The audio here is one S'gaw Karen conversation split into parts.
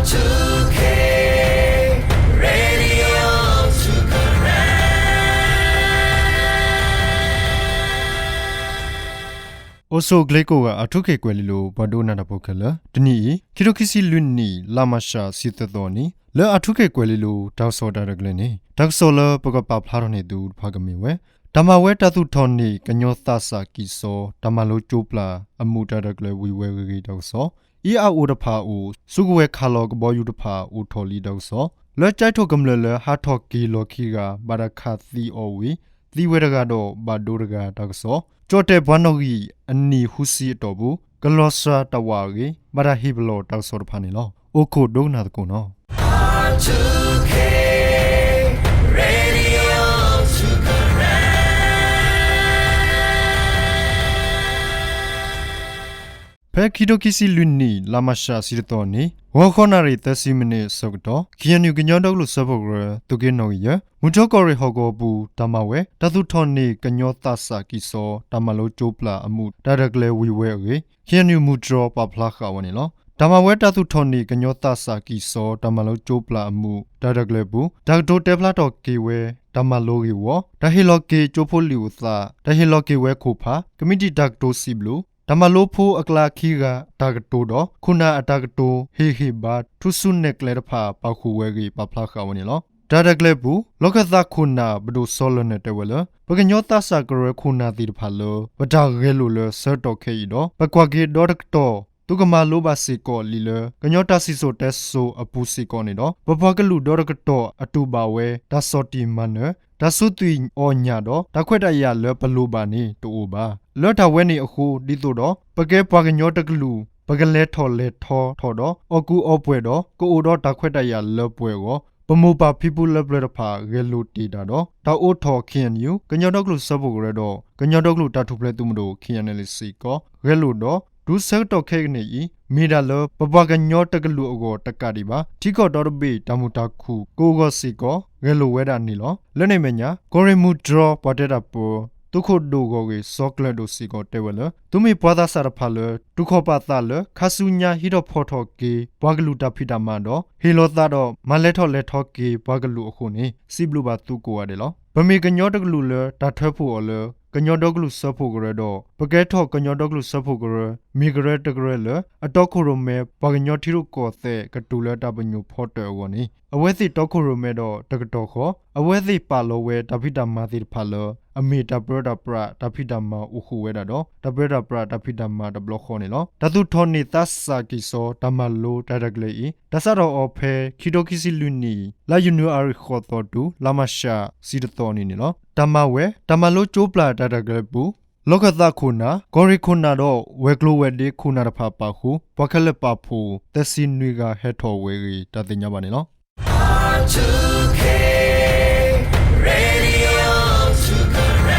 အိၣ်ဆူၣ်အိၣ်ချ့ကိးဂၤ အၣ်ထူခ့ၣ်ကွဲၤလ့လိၤ ပှၤဒိကနၣ်တၢ်ဖိခဲလၢာ်, တနံၤအံၤ ခံထိခံဆံလွံၢ်နံၣ် လါမၤရှး ဆံသၢသီအနံၤ လၢအၣ်ထူခ့ၣ်ကွဲၤလ့လိၤ တၢ်ကစီၣ်တၢ်ရဲၣ်တၢ်ကျဲၤန့ၣ် တၢ်ကစီၣ်လၢပကပာ်ဖျါထီၣ်န့ၢ်သုတဖၣ်ကမ့ၢ်ဝဲ တၢ်မၤဝဲတၢ်သူၣ်ထီၣ်န့ၢ် ကညီသးစၢ်ကံၢ်စီ တၢ်မၤလိကၠိပျၢ်အမူး တၢ်ရဲၣ်တၢ်ကျဲၤဝံၤဝဲအဂ့ၢ်တၢ်ကစီၣ်, အံၤအအိၣ်တဖၣ်အအိၣ် စုကဝဲၤခးလီၤကဘီယူၤတဖၣ်အိၣ်ထီၣ်လံတၢ်ကစီၣ်, လၢကၠဲးထိၣ်ကမျၢၢ်လၢဟးထီၣ်က့ၤလီၤခံဂၤ ဘၣ်တၢ်ခးသံအီၤဝံၤ သံဝဲတဂၤဒီးဘၣ်ဒိတဂၤတၢ်ကစီၣ်, ကၠီၣ်တဲၣ်ပှၤနီၣ်ဂံၢ်အနံၣ်ဃုဆံအတီၢ်ပူၤ ကလီၤစှၤတၢ်ဝးအဂ့ၢ် ဘၣ်တၢ်ဟ့ၣ်ပလီၢ်တၢ်ကစီၣ်တဖၣ်န့ၣ်လီၤ. အိၣ်ခိးဒိကနၣ်သကိးနီၤ. ဖဲခံထိခံဆံလွံၢ်နံၣ် လါမၤရှး ဆံတသီန့ၣ် ဂီၤခီနၣ်ရံၣ်သၢဆံမံးနံးအဆၢကတီၢ် ခ့ၣ်အဲၣ်ယူၣ် ကညီဒီကလုာ်စၢဖှိၣ်ကရၢ သုးက့နီၣ်ဂံၢ်ယဲၢ် မုၢ်တြီၢ်ကီၢ်ရ့ၣ်ဟီၣ်ကဝီၤပူၤ တၢ်မၤဝဲ တၢ်သူၣ်ထီၣ်န့ၢ် ကညီသးစၢ်ကံၢ်စီ တၢ်မၤလိကၠိပျၢ်အမူး တၢ်ရဲၣ်တၢ်ကျဲၤဝံၤဝဲအဂ့ၢ် ခ့ၣ်အဲၣ်ယူၣ် မုၢ်တြီၢ် ပာ်ဖျါဃာ်ဝဲန့ၣ်လီၤ. တၢ်မၤဝဲတၢ်သူၣ်ထီၣ်န့ၢ် ကညီသးစၢ်ကံၢ်စီ တၢ်မၤလိကၠိပျၢ်အမူး တၢ်ရဲၣ်တၢ်ကျဲၤအပူၤ တၢ်ကတိၤတဲဖျါထီၣ်က့ၤဝဲ တၢ်မၤလိဂ့ၢ်ဝီ, တၢ်ဟ့ၣ်လီၤက့ၤကၠိဖိလံာ်အိၣ်သး, တၢ်ဟ့ၣ်လီၤက့ၤဝဲခိၣ်ဖး, ကမံးတံာ်တၢ်ကတိၤစံးဘျုး, တၢ်မၤလိဖိအကျါခံဂၤအတၢ်ကတိၤဒီး ခိၣ်နၢ်အတၢ်ကတိၤဟ့ၣ်ဂံၢ်ဟ့ၣ်ဘါ ထူၣ်စုနဲၣ်ကျဲတဖၣ် ပာ်ဃုာ်ဝဲအဂ့ၢ် ပာ်ဖျါဃာ်ဝဲန့ၣ်လီၤ. တၢ်ရဲၣ်တၢ်ကျဲၤအပူၤ လီၢ်ခၢၣ်သးခိၣ်နၢ် ပဒိၣ်စီၤလၢၢ်နၢၣ်တဲဝဲလၢ ပကညီသးစၢ်ကရၢခိၣ်နၢ်သ့ၣ်တဖၣ်လၢ ပတၢ်ဂဲၤလိာ်လၢဆၢကတီၢ်ခဲအံၤဒီး ပကွၢ်က့ၤဒီတကတီၢ် သုကမၤလိဘၣ်စ့ၢ်ကီးလံာ်လၢ ကညီတၢ်စံၣ်စိၤတဲစိၤအပူၤစ့ၢ်ကီးန့ၣ်ဒီး ပပှၤကလုာ်ဒီတကတီၢ်အတူၢ်ဘၣ်ဝဲ တၢ်ဆီၣ်တံၢ်မၤနၢၤ တၢ်စူးသွံၣ်အီၣ်ညၣ်ဒီး တၢ်ခွဲးတၢ်ယာ်လၢပလိၣ်ဘၣ်န့ၣ် တအိၣ်ဘၣ်. လၢတၢ်ဝဲန့ၣ်အဃိ ဒ်သိးဒီး ပကဲပှၤကညီတကလုာ် ပကလဲၤထီၣ်လဲၤထီထီၣ်ဒီး အီၣ်ကူအီပှဲၤဒီး ကအိၣ်ဒီးတၢ်ခွဲးတၢ်ယာ်လၢပှဲၤအဂီၢ် ပမိၢ်ပၢ်ဖံဖုလၢပျၢၤတဖၣ် ဂဲၤလိာ်တ့ၢ်တၢ်ဒီး တၢ်အိးထီၣ် ခ့ၣ်အဲၣ်ယူၣ် ကညီဒီကလုာ်စၢဖှိၣ်ကရၢဒီး ကညီဒီကလုာ်တၢ်ထူၣ်ဖျဲးသုးမုၢ်ဒိၣ် ခ့ၣ်အဲၣ်ယူၣ် စ့ၢ်ကီး ဂဲၤလိာ်ဒီး တုၤဆၢကတီၢ်ခဲကနံၣ်အံၤ မ့ၢ်ဒၣ်လၢပပှၤကညီတကလုာ်အဂီၢ်တကးဒံးဘၣ် ထံကီၢ်ဒီတဘ့ၣ်တၢ်မုာ်တၢ်ခုၣ်ကိးဂီၢ်စ့ၢ်ကီး ဂဲၤလိာ်ဝဲဒၣ်န့ၣ်လီၤ. လၢန့ၣ်အမဲာ်ညါ ကီၢ်ရ့ၣ်မုၢ်တြီၢ်ပှၤတဲတၢ်ပၢ သုးခိၣ်ဒိၣ်ဂီၢ်ဂ့ၢ် စီၤကျၢၤဒိၣ်စ့ၢ်ကီးတဲဝဲလၢ သုမ့ၢ်ပှၤသးစၢ်တဖၣ်လၢ တူၢ်ခီၣ်ပာ်သးလၢ ခါဆူညါဟံးထီၣ်ဖီၣ်ထီၣ်က့ၤ ပှၤကလုာ်တၢ်ဖံးတၢ်မၤဒီး ဟ့ၣ်လီၤသးဒီး မၤလဲၤထီၣ်လဲၤထီက့ၤပှၤကလုာ်အဃိန့ၣ် စံးဘျုးဘၣ်သုကိးဂၤဒဲးလီၤ. ပမ့ၢ်ကညီတကလုာ်လၢ တၢ်ထၢဖှိၣ်အီၤလၢ ကညီဒီကလုာ်စၢဖှိၣ်ကရၢဒီး ပကဲထီၣ်ကညီဒီကလုာ်စၢဖှိၣ်ကရၢ မ့ၢ်ကရၢတကရၢလၢ အတီခိၣ်ရိၣ်မဲ ပှၤကညီထံရူၢ်ကီၢ်သဲးကတုၤလၢတၢ်ပညိၣ်ဖီတၢၣ်အဂီၢ်န့ၣ် အဝဲသ့ၣ်တီခိၣ်ရိၣ်မဲဒီးတကတီၢ်ဃီ အဝဲသ့ၣ်ပာ်လီၤဝဲတၢ်ဖံးတၢ်မၤသ့ၣ်တဖၣ်လၢ အမ့ၢ်တၢ်ပၢတၢ်ပြးတၢ်ဖံးတၢ်မၤအိၣ်ဃုာ်ဝဲဒၣ်ဒီး တၢ်ပၢတၢ်ပြးတၢ်ဖံးတၢ်မၤတဘျီဃီန့ၣ်လီၤ. တၢ်သူၣ်ထီၣ်န့ၢ်သးစၢ်ကံၢ်စီ တၢ်မၤလိတၢ်ရဲၣ်တၢ်ကျဲၤအံၤ တၢ်စးထီၣ်အီၤဖဲ ခံထိခံဆံလွံၢ်နံၣ် လါယနူၤအါရံၤဃိးသီတုၤ လါမၤရှး ဆံတသီအနံၤန့ၣ်လီၤ. တၢ်မၤဝဲ တၢ်မၤလိကၠိပျၢ်တၢ်ရဲၣ်တၢ်ကျဲၤအပူၤ လီၢ်ခၢၣ်သးခိၣ်နၢ် ကီၢ်ရ့ၣ်ခိၣ်နၢ်ဒီး ဝဲၤကျိၤဝဲၤဒ့ခိၣ်နၢ်တဖၣ်ပာ်ဃုာ် ပှၤခဲလၢာ်ပာ်ဖှိၣ် သၢဆံနွံဂၤဟဲထီၣ်ဝဲအဂ့ၢ် တၢ်သ့ၣ်ညါဘၣ်န့ၣ်လီၤ.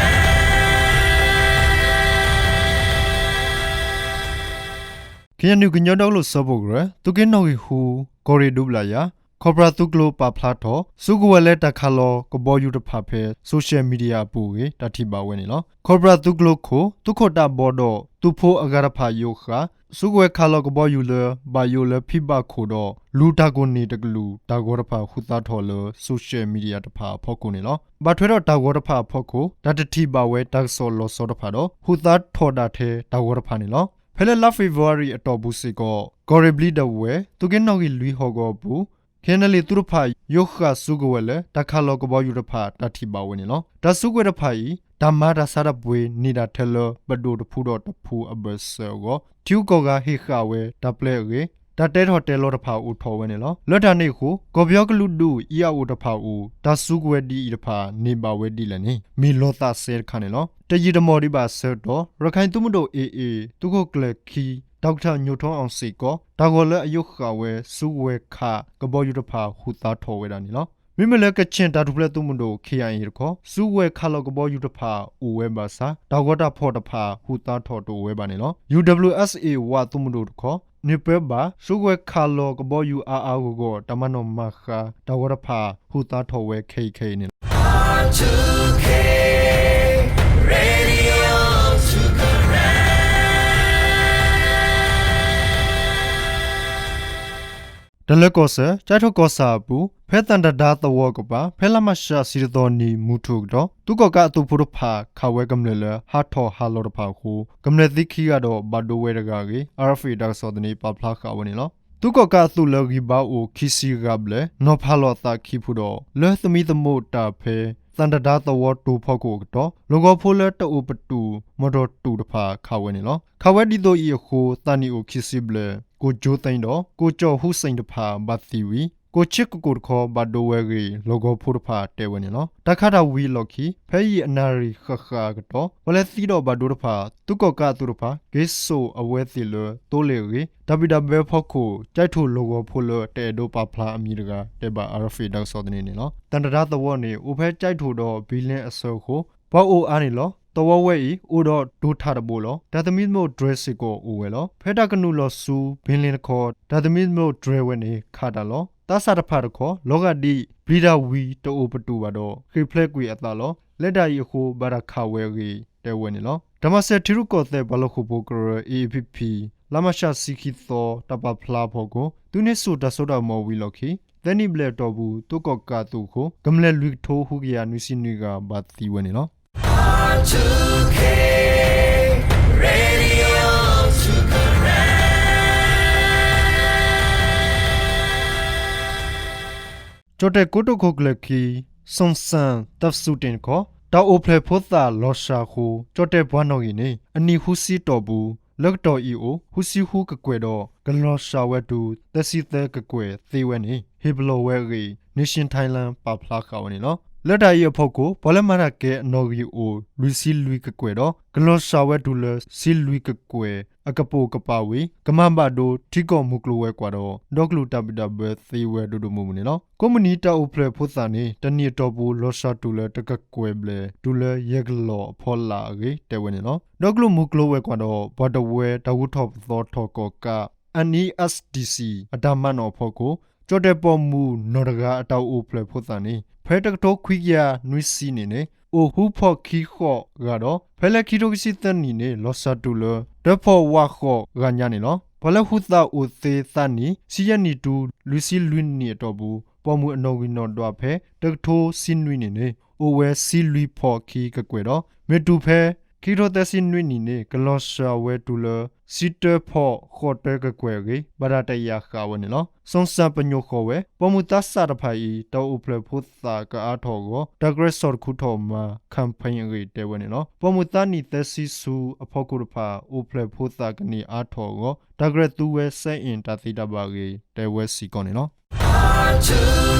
ခ့ၣ်အဲၣ်ယူၣ် ကညီဒီကလုာ်စၢဖှိၣ်ကရၢ သုးက့နီၣ်ဂံၢ်ဃု ကီၢ်ရ့ၣ်ဒူဘျးယၤ ခီၣ်ပြၢ်သုးကျိၤပာ်ဖျါထီၣ် စုကဝဲၤလၢတၢ်ခးလီၤကဘီယူၤတဖၣ်ဖဲ social media အပူၤအဂ့ၢ် တၢ်ထံၣ်ဘၣ်ဝဲန့ၣ်လီၤ. ခီၣ်ပြၢ်သုးကျိၤခိၣ် သုးခိၣ်တၢ်ဘီဒီး သုးဖိအဂၤတဖၣ်ယိးဃာ် စုကဝဲၤခးလီၤကဘီယူၤလၢ ဘၣ်ယိၣ်လၢဖံဘၣ်ခိၣ်ဒီး လူၤတၢ်ကိၢ်န့ၢ်တကလုာ် တၢ်ဂီၤတဖၣ်ဟူးသါထီၣ်လၢ social media တဖၣ်အဖီခိၣ်န့ၣ်လီၤ. ဘၣ်ထွဲဒီးတၢ်ဂီၤတဖၣ်အဖီခိၣ် တၢ်တထံၣ်ဘၣ်ဝဲတၢ်ကစီၣ်လီၤဆီတဖၣ်ဒီး ဟူးသါထီၣ်ဒၣ်ထဲတၢ်ဂီၤတဖၣ်န့ၣ်လီၤ. ဖဲလၢလါ February အတီၢ်ပူၤစ့ၢ်ကီး ကီၢ်ရ့ၣ်ဘျံးဒဝဲၢ် သုးက့နီၣ်ဂံၢ်လွံၢ်ဟီၣ်ကဝီၤအပူၤ ခ့ၣ်အဲၣ်ယူၣ် သုးတဖၣ် ယိးဃာ်စုကဝဲၤလၢ တၢ်ခးလီၤကဘီယူၤတဖၣ် တၢ်ထံၣ်ဘၣ်ဝဲန့ၣ်လီၤ. တၢ်စုကဝဲၤတဖၣ်အံၤ တၢ်မၤတၢ်ဆါတၢ်ပှ့ၤ န့ၢ်ဒၣ်ထဲလၢပဒိၣ်တဖုဒီးတဖုအဘၢၣ်စၢၤအဂီၢ် ထံဂုၤကီၢ်ဂၤဟ့ၣ်ဃာ်ဝဲတၢ်ပျဲအဂ့ၢ် တၢ်တဲထီၣ်တဲလီၤတဖၣ်အိၣ်ထီၣ်ဝဲန့ၣ်လီၤ. လၢတၢ်န့ၣ်အဃိ ကီၢ်ပယီၤကလုာ်ဒူၣ်အံၤအအိၣ်တဖၣ်အအိၣ် တၢ်စုကဝဲၤဒ်အံၤတဖၣ် န့ၢ်ဘၣ်ဝဲဒ်လဲၣ်န့ၣ် မ့ၢ်လီၤသးစဲတခါန့ၣ်လီၤ. တယံာ်တမီၢ်ဒံးဘၣ်အဆၢကတီၢ် ရခၢၣ်သုးမုၢ်ဒိၣ် AA သုးခိၣ်ကျၢၢ်ခံ ဒေါက်တာညိုထွန်းအောင် စ့ၢ်ကီး တၢ်ဂီၤလၢအယိးဃာ်ဝဲ စုကဝဲၤခးကဘီယူၤတဖၣ် ဟူးသါထီၣ်ဝဲဒၣ်န့ၣ်လီၤ. မ့မ့ၢ်လၢကချ့ၣ်တၢ်ထူၣ်ဖျဲးသုးမုၢ်ဒိၣ် ခ့ၣ်အဲၣ်ယူၣ် တခီ စုကဝဲၤခးလီၤကဘီယူၤတဖၣ်အိၣ်ဝဲဘၣ်ဆၣ် တၢ်ဂီၤတၢ်ဖီၣ်တဖၣ် ဟူးသါထီၣ်တအိၣ်ဝဲဘၣ်န့ၣ်လီၤ. UWSA ဝသုးမုၢ်ဒိၣ်တခီ န့ၢ်ပၢဘၣ် စုကဝဲၤခးလီၤကဘီယူၤအါအါဂီၢ်ဂီၢ် တၢ်မၤနီၣ်မၤဃါ တၢ်ဂီၤတဖၣ် ဟူးသါထီၣ်ဝဲခဲအံၤခဲအံၤန့ၣ်လီၤ. ခ့ၣ်အဲၣ်ယူၣ် တၢ်လၢကီၢ်စဲၣ် ကၠဲးထိၣ်ကီၢ်ဆၣ်အပူၤ ဖဲသၣ်တဒါသဝီကပၤ ဖဲလါမးရှးတဆံတၢသီနံၤ မုၢ်ထူၣ်အကတီၢ် သုးကီၣ်ကးအသုးဖိတဖၣ် ခးဝဲကမျၢၢ်လၢဟးထီၣ်ဟးလီၤတဖၣ်အဃိ ကမျၢၢ်သံခံဂၤဒီးဘၣ်ဒိဝဲတဂၤအဂ့ၢ် RFA တၢ်ကစီၣ်သန့ ပာ်ဖျါဃာ်ဝဲန့ၣ်လီၤ. သုးကီၣ်ကးအသုးလၢဂံၢ်ဘါအိၣ်ခံဆံဂၤဘျဲၣ် နီၤဖးလီၤအသးခံဖုဒီး လၢသမံသမိးတၢ်ဖဲ သၣ်တဒါသဝီတိၤဖီခိၣ်အကတီၢ် လီၢ်ကဝီၤဖိလၢတအိၣ်ပတုာ် မီၣ်တီၣ်တုာ်တဖၣ် ခးဝဲန့ၣ်လီၤ. ခးဝဲဒ်သိးအံၤအဃိ သးနံၣ်အိၣ်ခံဆံဘျဲၣ် ကိၣ်ကၠိသ့ဒီးကိၣ်ကၠီၣ်ဟူစ့ၣ်တဖၣ် ဘၣ်သံဝံၤ ကိၣ်ဆ့ကကိၣ်တခီ ဘၣ်ဒိဝဲအဂ့ၢ် လီၢ်ကဝီၤဖိတဖၣ်တဲဝဲန့ၣ်လီၤ. တၢ်ခးတၢ်ဝံၤအလီၢ်ခံ ဖဲအံၤအနၣ်ရံၣ်ဃၣ်ဃၣ်အကတီၢ် ပှၤလၢသံဒီးဘၣ်ဒိတဖၣ် သုးကီၣ်ကးအသုးတဖၣ် က့ၤစိာ်အဝဲသ့ၣ်လၢသိလ့ၣ်အဂ့ၢ် တၢ်ဘံၣ်တၢ်ဘၢအဖီခိၣ် ကၠဲးထိၣ်လီၢ်ကဝီၤဖိလၢတအဲၣ်ဒိးပာ်ဖျါအမံၤတဂၤ တဲဘၣ် RFA တၢ်ကစီၣ်သန့န့ၣ်လီၤ. သၣ်တဒါသဝီန့ၣ် အိၣ်ဖဲကၠဲးထိၣ်ဒီးဘံလ့အဆၢအဃိ ပှၤအိၣ်အါန့ၣ်လီၤ. သဝီဝဲအံၤ အိၣ်ဒီးတိၤထးတဘိလီၤ. တၢ်သမံသမိးတြဲၤစ့ၢ်ကီးအိၣ်ဝဲလီၤ. ဖဲတၢ်ကနုာ်လီၤဆူဘံလ့တခီ တၢ်သမံသမိးတြဲၤဝဲန့ၣ် ခးတၢ်လီၤ. သးစၢ်တဖၣ်တခီ လီၤဂာ်ဒ်ပျံၤတၢ်ဝံၤတအိၣ်ပတုာ်ဘၣ်ဒီး ဃ့ၢ်ဖျဲးကွံာ်အသးလီၤ. လၢတၢ်အံၤအဃိ ဘၣ်တၢ်ခးဝဲအဂ့ၢ် တဲဝဲန့ၣ်လီၤ. တၢ်မၤစၢၤထံရူၢ်ကီၢ်သဲးပှၤလီၢ်ဃိာ်ဖိကရၢ AAPP လါမးရှးတဆံခံသီ တၢ်ပာ်ဖျါအဖီခိၣ် သုးန့ၢ်စိာ်တၢ်စိတၢ်ကမီၤဝံၤအလီၢ်ခံ သၢနံၣ်ဘျဲၣ်အတီၢ်ပူၤ သုးကီၣ်ကးအသုးအဃိ ကမျၢၢ်လွံၢ်ကထိဃုကယၤနွံဆံနွံဂၤ ဘၣ်သံဝဲန့ၣ်လီၤ. ကၠီၣ်တဲၣ်ကိတိာ်ခိၣ်ကျၢၢ်ခံ စီၣ်စၣ်သးစူၣ်တ့ၣ်တခီ တၢ်အိၣ်ဖျဲၣ်ဖိသၣ်လီၤစှၤအဃိ ကၠီၣ်တဲၣ်ပှၤနီၣ်ဂံၢ်န့ၣ် အနံၣ်ဃုဆံတီၢ်ပူၤ လၢကတီၢ်အံၤအိၣ် ဃုဆံဃုကကွဲၢ်ဒီး ကလီၤစှၤဝဲတုၤ သၢဆံသၢကကွဲၢ်သ့ဝဲန့ၣ် ဟ့ၣ်ပလီၢ်ဝဲအဂ့ၢ် Nation Thailand ပာ်ဖျါဃာ်ဝဲန့ၣ်လီၤ. လၢတၢ်အံၤအဖီခိၣ် ပှၤလၢမၤတၢ်ကဲအနီၣ်ဂံၢ်အိၣ် လွံၢ်ဆံလွံၢ်ကကွဲၢ်ဒီး ကလီၤစှၤဝဲတုၤလၢ ဆံလွံၢ်ကကွဲၢ် အကပိာ်ကပၤဝံၤ ကမၤဘၣ်ဒိထံကီၢ်မုၢ်ကျိၤဝဲၤကွာ်ဒီး ဒီကလုာ်တၢ်ဘံၣ်တၢ်ဘၢသ့ဝဲဒိၣ်ဒိၣ်မုၢ်မုၢ်န့ၣ်လီၤ. ကိးမုၢ်နံၤတၢ်အိၣ်ဖျဲၣ်ဖိသၣ်န့ၣ် တနံၣ်အတီၢ်ပူၤ လီၤစှၤတုၤလၢတကကွဲၢ်ဘျဲၣ် တုၤလၢယဲၢ်ကလီၢ်အဖီလာ်အဂ့ၢ် တဲဝဲန့ၣ်လီၤ. ဒီကလုာ်မုၢ်ကျိၤဝဲၤကွာ်ဒီး ပှၤတဝၢတၢ်ဂုၤထီၣ်ပသီထီၣ်ကီၣ်ကး NESDC အတၢ်မၤနီၣ်အဖီခိၣ် ကၠီၣ်တဲၣ်ပိာ်မုၣ်နီၢ်တဂၤအတၢ်အိၣ်ဖျဲၣ်ဖိသၣ်န့ၣ် ဖဲတကထိခွံကယၤနွံဆံနံၣ်န့ၣ် အိၣ်ဃုဖီၣ်ခံဃိးဂၤဒီး ဖဲလၢခံထိခံဆံသၢနံၣ်န့ၣ် လီၤစှၤတုၤလၢ တၢဖီၣ်ဝးဃိးဂၤညါန့ၣ်လီၤ. ပှၤလၢဟူးသးအိၣ်သ့သးနံၣ် ဆံယဲၢ်နံၣ်တုၤ လွံၢ်ဆံလွံၢ်နံၣ်အတီၢ်ပူၤ ပိာ်မုၣ်အနီၣ်ဂံၢ်နီၣ်ဒွးဖဲ တကထိဆံနွံနံၣ်န့ၣ် အိၣ်ဝဲဆံလွံၢ်ဖီၣ်ခံကကွဲၢ်ဒီး မ့ၢ်တုၤဖဲ ခံကထိသၢဆံနွံနံၣ်န့ၣ် ကလီၤစှၤဝဲတုၤလၢ ဆံတၢဖီၣ်ဃိးတၢကကွဲၢ်အဂ့ၢ် ဘၣ်တၢ်တယာ်ဃာ်ဝဲန့ၣ်လီၤ. စီၣ်စၣ်ပညိၣ်ဃီၤဝဲ ပိာ်မုၣ်သးစၢ်တဖၣ်အံၤ တၢ်အိၣ်ဖျဲၣ်ဖိသၣ်ကအါထီၣ်အဂီၢ် တၢ်ကရဲၣ်စိာ်တခူထီၣ်မၤ campaign အဂ့ၢ်တဲဝဲန့ၣ်လီၤ. ပိာ်မုၣ်သးနံၣ်သၢဆံဆူအဖီခိၣ်တဖၣ် အိၣ်ဖျဲၣ်ဖိသၣ်ကန့ၢ်အါထီၣ်အဂီၢ် တၢ်ကရဲၣ်သူဝဲ စဲအ့ၣ် တၢ်သ့တၢ်ဘၣ်အဂ့ၢ် တဲဝဲစ့ၢ်ကီးန့ၣ်လီၤ.